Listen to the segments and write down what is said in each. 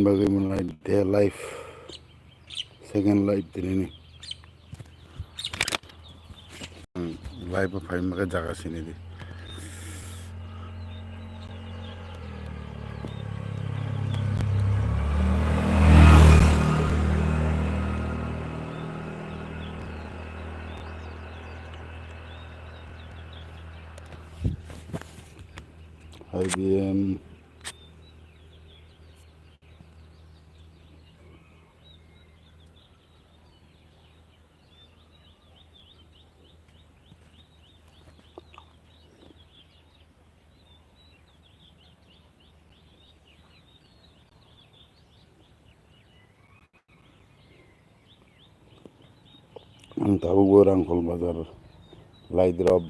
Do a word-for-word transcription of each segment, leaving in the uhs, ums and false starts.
bagwi mwnai de life, second life tinini. Life o phai maka jaga sini di. I B M. Ang tabukbo Rangkhol bazar lai drop.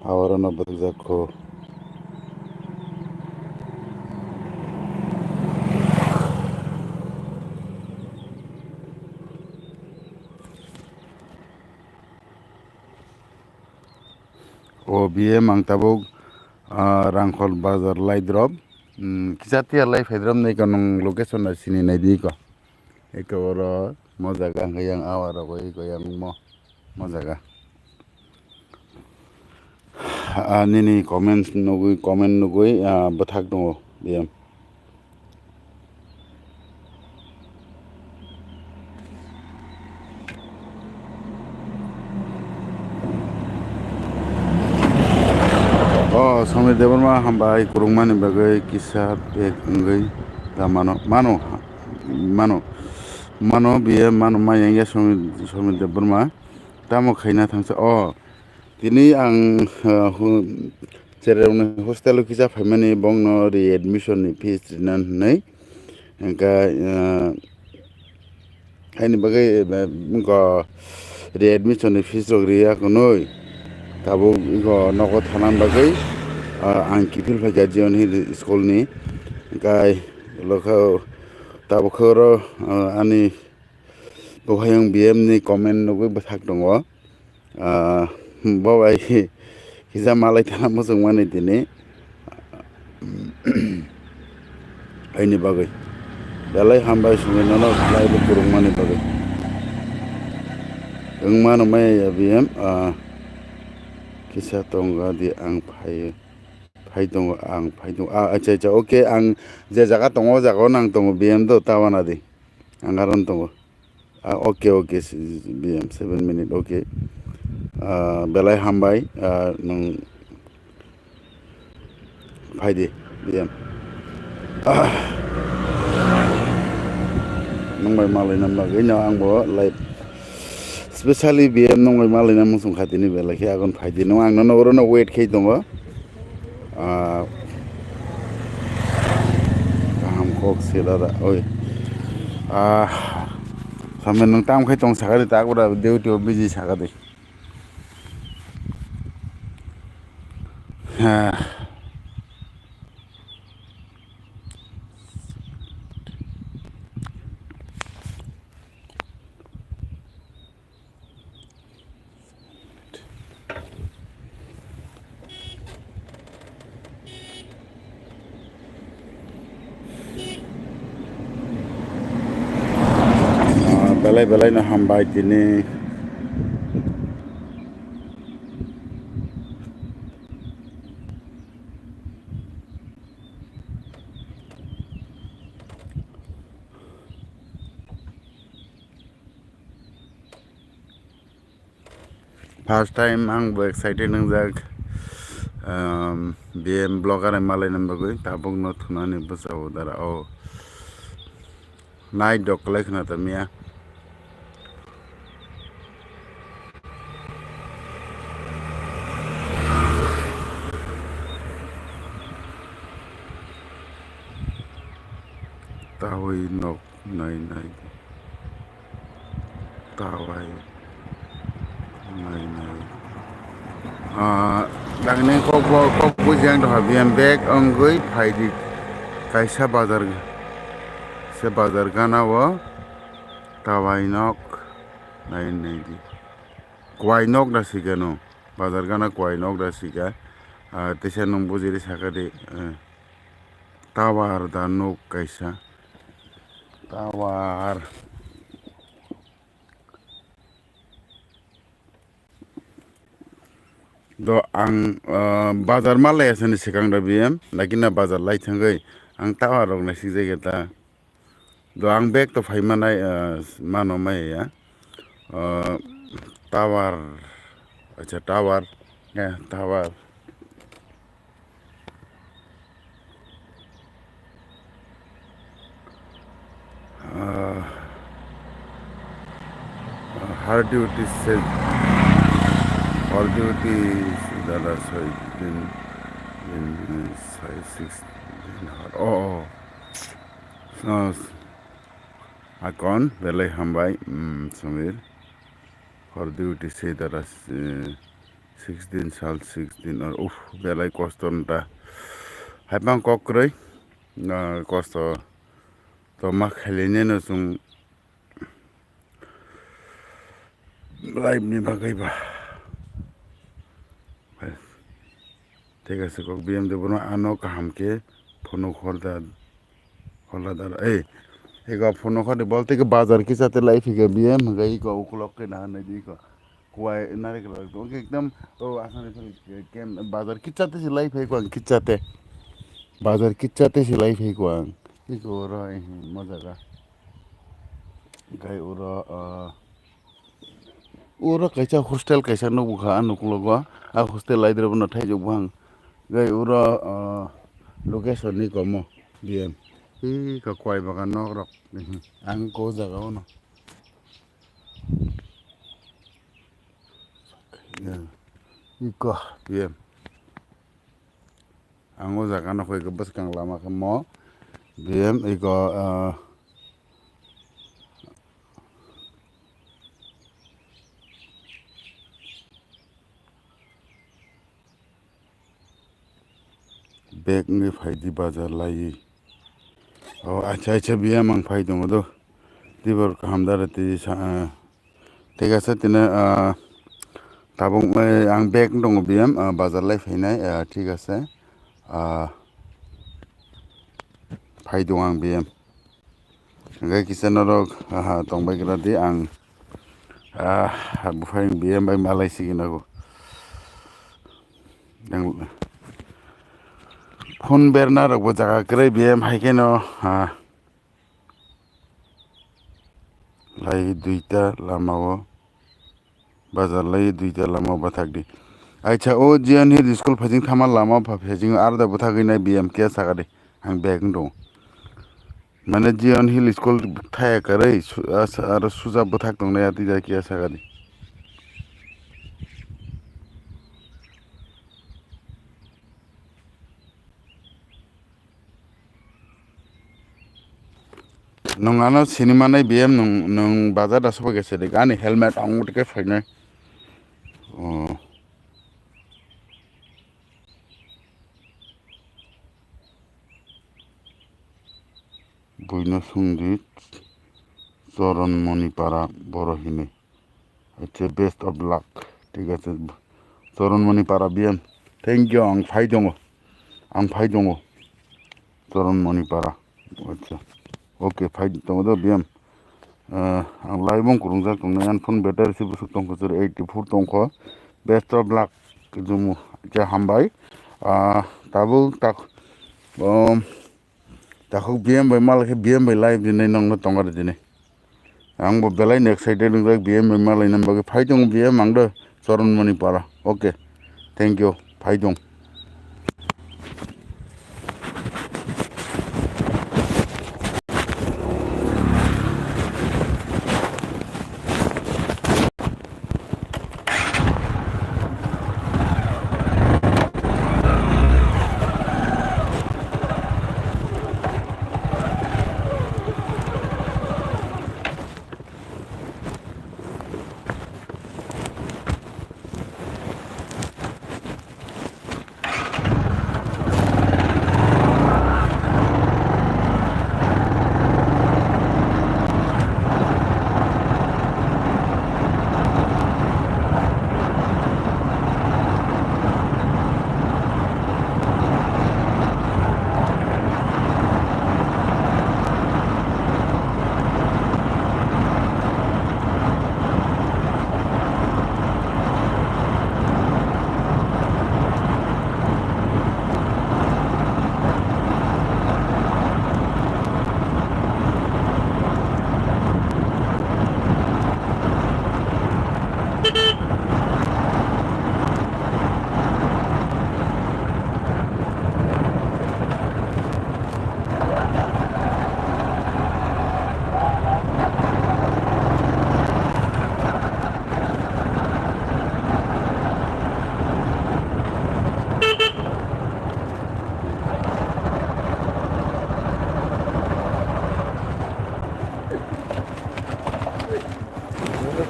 Awarano bwrwkjakho. O B M ang tabuk, ah, Rangkhol bazar lai drop. Hmm, kisa tiya lai phai drop nai ko nwng location no sini nai di ko. Eko oro mo jaga hwnkhe yang awa rogwi eko yang mo, mo jaga. Ah, nini comments nugwi, comment nugwi, ah, bwthak tongo, biyang. O, Somir Debbarma hambai kwrwngmani bagwi kisa bag wngwi da mano, mano, mano, mano, biye mano, maya wngya Somir, Somir Debbarma. Tamo khaina thangsa, o, tini ang, uh, hu-, chererokni hostel o kisa phaimani bongno readmission ni fees rina hinwi. Hingkha, uh, haini bagwi, uh, wngkha readmission ni fees rok riya kunui. Tabuk wngkha nogo thana bagwi, uh, ang kiphil phaikha Zion Hill School ni. Hingkha lokha tabuk khe oro, uh, ani Bo hayung B M ni comment nugwi bwthak tongo. Ah, bo bai kisa malai tana muchung mani tini. Aini bagwi. Belai hambai songwi nono khlai bo kwrwngmani bagwi. Wng mano maya ya B M, ah, kisa tongo di ang phai, phai tongo, ang phai tongo. Ah, acha, acha, okay, ang je jaga tongo, o jaga o nang tongo, B M do tawana di. Ang aron tongo. Ah, okay, okay, si-, B M, seven minute, okay. Ah, belai hambai, ah, nwng phaidi, B M. Ah. Nwng bai malai nam bagwi no ang bo live. Specially B M nwng bai malai nam muchung kha tini belai khe agon phaidi. Nwng ang no oro no wait khai tongo. Ah, kaham kok sila da, oi. Ah, sampe nwng tam khai tong sakadi, tak bwra duty o busy sakadi. Ah. Ah, belai belai no hambai tini. First time ang bo excited wngjak, um, B M vlogger malai nang bagwi tabuk no thunani bwsa o dara o nai dok kwlai khna ta miya. Tawi nok nai nai. Tawai. Nai, nai. Ah, dangni kok bo, kok bujang doha B M bag wngwi phaidi kaisa bazar, se bazar gana o tawai nok nai, nai di. Kwai nok da sika no, bazar gana kwai nok da sika. Ah, teisa nung bujiri saka di, eh. tower da nuk kaisa. Tower. Do ang, ah, bazar ma lai asani swkang da B M, lakina bazar lai thangwi ang tower rok naisik jageta. Do ang bag to phai manai, ah, mano maya, ah, tower, acha tower, eh, tower. Ah, ah, her duty said, her duty is that I said in, in, in size six, in her, oh, oh. So, Akon, belai hambai, mm, Samir. Her duty said that I, eh, six din, sal six din, or, uff, belai kosto nta. Haipang kok kwrwi, na kosto to ma khailai neno chwng life ni bagwi ba. Thik ase kok B M de bono ano kaham khe phunuk horda, horda daro. Ei, ego phunuk hordi bolte ke bazar kisa te lai phike B M hwnkhe ego ukulok ke na nai di ego. Kuai nare ke ekdom o asani phai kem bazar kisa te si lai phai ko ang kisa te. Bazar kisa te si lai phai ko ang. Ego oro, eh, mo jaga. Gai oro, ah, Uro kaisa hostel kaisa nukgo kha, ah, nuklogo. Ah, hostel laidrop no thaijak buphang. Gai uro, ah, location ni komo, B M. Ih, ka kwai bagan nok rok. Ang ko jaga ono. Iko, B M. Ang o jaga no koi khe bwskang lama khe mo B M iko, ah, bag wngwi phai di bazar laiwi. O acha acha B M ang phai tongo do. Tibor kaham dara twi sa, ah, Thik ase, tini, ah, tabuk, eh, ang bag wng tongo B M, ah, bazar lai phainai, ah, thik ase. Ah, phai tongo ang B M. Hingke kisa norok, ah, tongbai gra di ang, ah, buphai B M bai malai siginago. Ang phone berna rokbo jaga kwrwi B M hai kheno, ah, Lai duita lama o, bazar lai duita lama o bathak di. Acha o Zion Hill school phajing thama lama o pha phajing o arda bwthagwi nai B M khe saka di. Ang bag wng tongo. Mane Zion Hill school thaya kwrwi su-, as-, aro suja bwthak tongnai atwi da khe saka di. Nwng ano sini manai B M nwng, nwng bazar da sobai khe sedi ani helmet ang uti khe phainai. Oh. Buino sungdi Choron Moni para boro hini. Acha, best of luck. Thik ase. Choron Moni para B M. Thank you, ang phai tongo. Ang phai tongo. Choron Moni para. Acha. Okay, phai tongo do B M. Ah, ang laibung kurungjak tongnai, ang phone battery se bwswk tongkho, eighty four tongkho. Best of luck. Jumu. Acha, hambai. Ah, tabuk tak, um, Takhuk B M bai malai khe B M bai live dinai nongno tongo de dinai. Ang bo belai ni excited wngjak B M bai malai nang bagwi phai tongo B M ang do Choron Moni para. Okay. Thank you. Phai tong.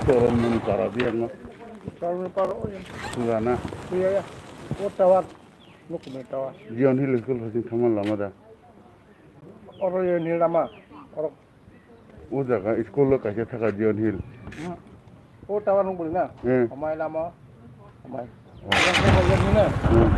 Oro nung para di ang. Para para o ya. Suga na. Iya ya. O tower. Nukni tower. Zion Hill School phasing thangma lama da. Oro ya ni lama. Oro. O jaga school lo kaisa thaka Zion Hill. Hmm. O tower nung buli na. Hmm. Amai lama. Amai. Oh. Yang ko yang ni na. Hmm.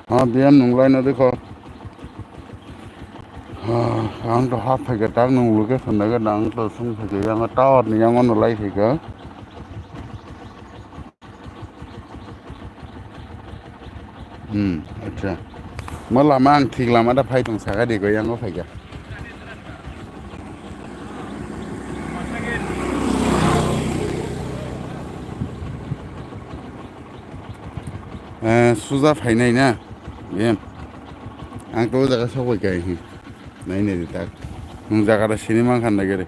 Ha, biyam nung lai no dekho. Ha, ang to hap phai ke tak nung luke phai ke ang to sung phai ke yang tower ni yang no lai phai ke. Hmm, acha. Mo lama ang thik lama da phai tong saka de ko yang o phai ke. Eh, suja phainai na? Em. Ang to o jaga sokbai kai hi. Nai nai tak. Nung jaga da sini mang khan nagere.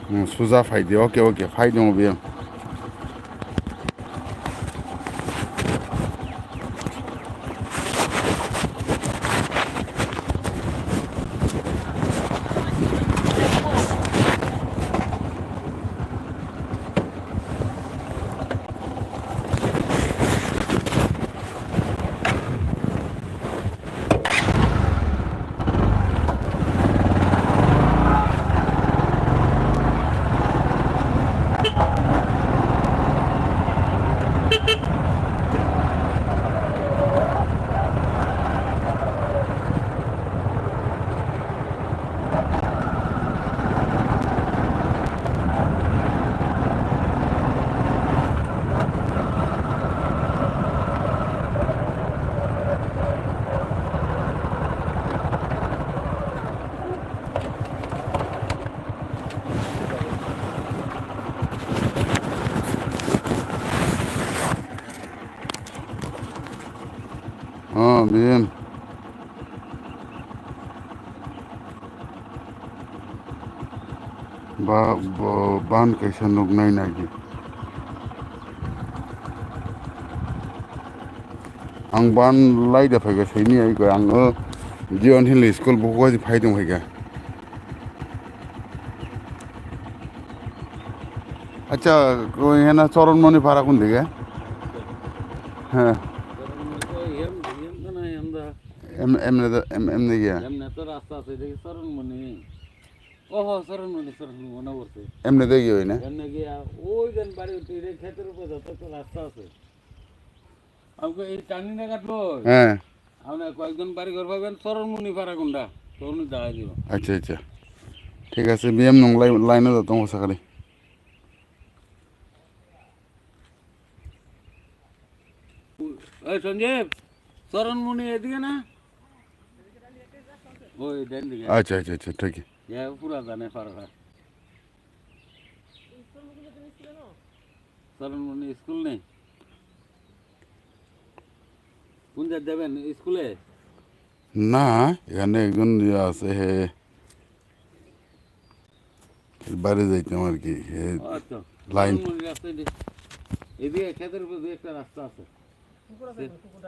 Hmm, suja phai di. Oke, oke. Phai dong biyang. Oh, bien. Ba, bo, ban kaisa nuknai nai di. Ang ban lai da phaikha saini ai koi ang o Zion Hill School bukhuk phai tong phaikha. Acha, koi hena Charanmoni para kun dike? He. Em, emne da, em, emne gya. Emne to rasta ase, deki Charanmoni. Oho, Charanmoni, Charanmoni, mone porse. Emne de gya hoy na? Emne gya, oi jan bari uthi re, khetor upore joto to rasta ase. Amko ei turning laga to. He. Amne koyekjon bari ghor paiben, Charanmoni para kunda. Toni dahai dibo. Acha, acha. Thik ase, B M nung lai, line o tongo sakali. Ei Sanjeev, Charanmoni এদিকে না? ওই ডান দিকে। আচ্ছা, আচ্ছা, আচ্ছা, ঠিক আছে। ইয়া পুরা জানে পাররা। Charanmoni স্কুল নেই? কোন জায়গায় যাবেন? স্কুলে? না, এখানে একজন ইয়ে আছে, হে। বাড়ি যাইতাম আর কি, এ, আচ্ছা। লাইন। মনে রাখতে দে। এদিকে খেতের উপর দিয়ে একটা রাস্তা আছে।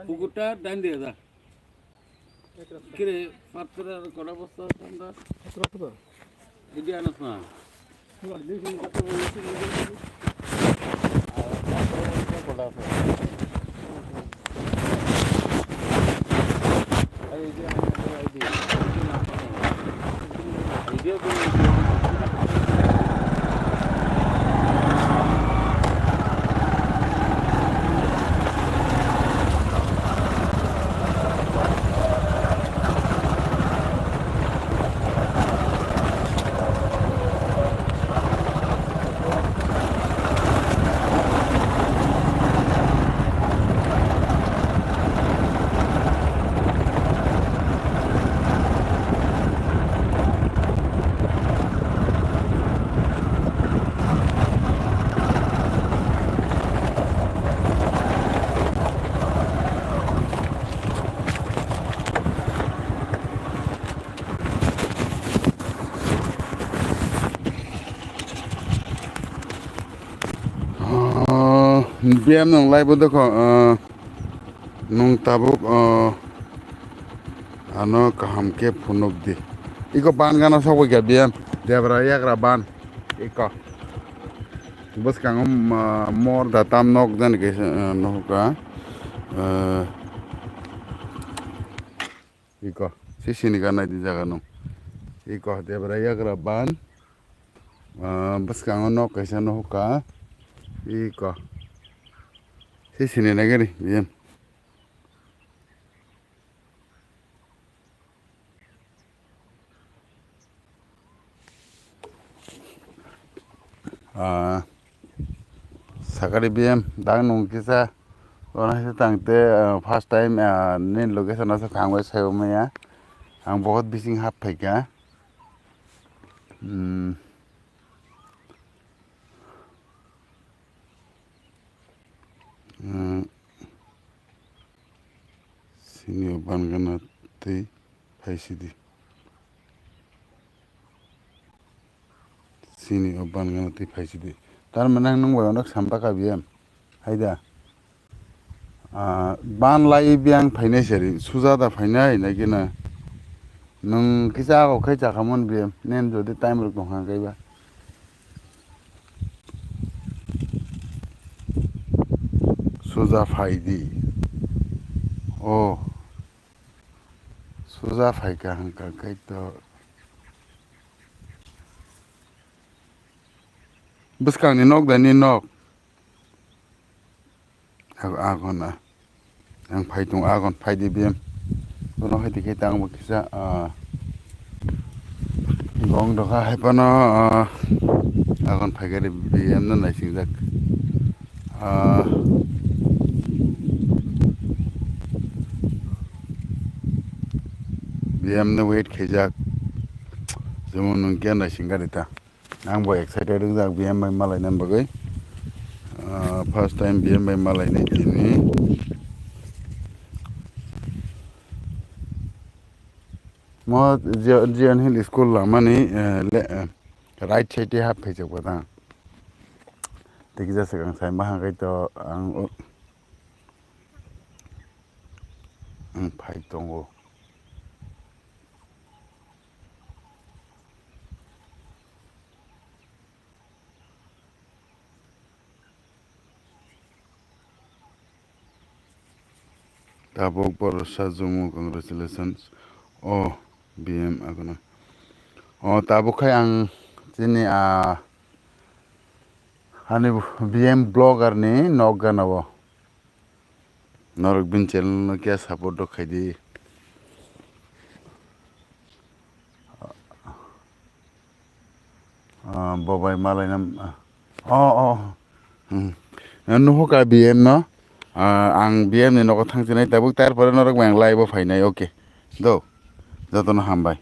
পুকুরটা ডান দিয়ে যা। কিরে, পাত্র আর কটা বস্তা আছে আমরা? এদিকে আনস না। B M nung lai bo dokho, ah, nung tabuk, ah, ano kaham khe phunuk di. Iko ban gana sok bai kha B M. Debra yagra ban. Iko. Bwskango, ah, mor da tam nok jan khe, ah, nohka. Ah, iko. Sisini gana di jaga nung. Iko Debra yagra ban. Ah, bwskango nok kaisa nohka. Iko. Sisini nagari, B M. Ah, sakari B M, dang nung kisa, wana kisa tang te, ah, first time, ah, nin location asa khang bai sayo maya. Ang bohot bising hap phaika. Hmm. Hmm. Sini o ban gana tei phai sidi. Sini o ban gana tei phai sidi. Tar mane ang nung bai onek sam baka B M. Haida. Ah, ban lai biyang phainai sari, suja da phainai, nai khe na. Nwng kisa ako khai chakhamon biyang, nen jodi time rok tongkha kaiba. Suja phai di. Oh. Suja phai ka hwnkha khai to. Bwskangni nok da ni nok. Agon, ah. Ang phai tong agon, phai di biyem. Bono hai di khe tang bo kisa, ah, gong dokha hai phano, ah, agon phai gari biyem no naisingjak. Ah, biyem no wait khaijak. Jemon nung khe naising gari ta. Ang bo excited wngjak B M bai malaina bagwi. Ah, first time B M bai malainai tini. Mo Ji-, Zion Hill School lamani, eh, le-, eh, right side hap phaijak batang. Tei kisa swkang sai ma hangkai to ang o, ang phai tongo. Tabuk borok sajumu, congratulations. O B M agono. O tabuk khai ang chini, ah, ani B M blogger ni nok gana o. Norok bini channel no khe support rok khaidi. Ah, bo bai malaina, ah, oh, oh. Hmm. Nuhuka B M no. Ah, ang B M ni nogo thangsinai tabuk, tarpore norok bai ang live o phainai, okay. Do. Jotono hambai.